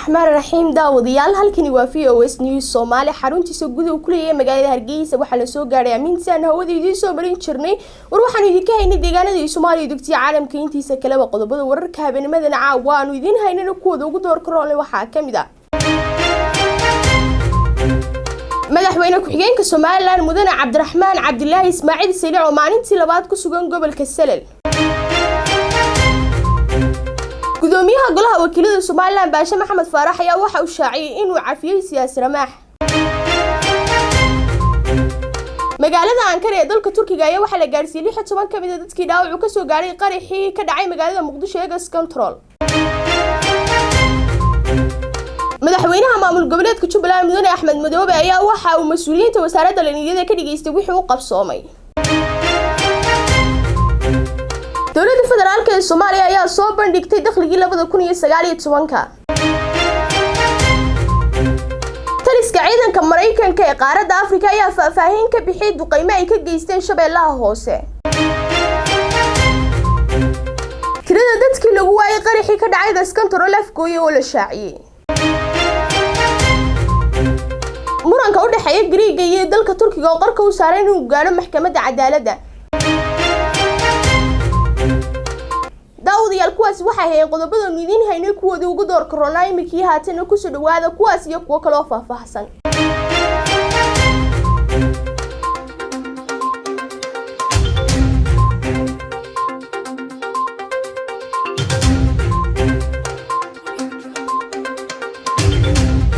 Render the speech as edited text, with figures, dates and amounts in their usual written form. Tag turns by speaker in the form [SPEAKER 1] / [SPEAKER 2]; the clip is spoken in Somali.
[SPEAKER 1] Raxmaan raxiim. Daawadayaal, halkani waa VOS News Soomaali, xaruntiisa guud uu ku leeyahay magaalada Hargeysa. Waxaa lasoo gaadhay amiintii aan hawada idiin soo marin jirnay war waxaanu idinka haynay deegaanada iyo Soomaaliya dugtiya caalamka intiisa kaleba. Qodobada wararka habeenimadana caawa aanu idiin haynana kuwooda ugu door karoole waxaa ka mid ah: madaxweyne ku-xigeenka Somaliland mudane Cabdiraxmaan Cabdilaahi Ismaaciil Saylic oo maalintii labaad ku sugan gobolka Salal. Gudoomiyaha golaha wakiilada Somaliland Baashe Maxamed Faarax ayaa waxa uu shaaciyey inuu cafiyey siyaasi Ramaax. Magaalada Ankara ee dalka Turkiga ayaa waxaa la gaarsiiyey 16 ka mid a dadkii dhaawacu kasoo gaadhay qaraxii ka dhacay magaalada Muqdisho egas control. Madaxweynaha maamul goboleedka Jubbaland mudane Axmed Madoobe ayaa waxa uu mas-uuliyiinta wasaaradda dhalinyarada ka dhageystay wixii u qabsoomay. Dowladda federaalk ee Soomaaliya ayaa soo bandhigtay dakhligii 2019-ka. Taliska ciidanka Maraykanka ee qaaradda Afrika ayaa faahfaahin ka bixiyay duqeymo ay ka geysteen Shabeellaha Hoose. Tirada dadkii lagu waayay qaraxii ka dhacay Daskantarol Afgooye oo la shaaciyey. Muranka u dhexeeya Gariiga iyo dalka Turkiga oo qarka u saaray inuu gaadho maxkamadda cadaaladda. Daawadayaal, kuwaasi waxay hayeen qodobadanu idiin haynay kuwoodii ugu door karoonaa. Iminkii haatana kusoo dhawaada kuwaas iyo kuwo kaloo faahfaahsan.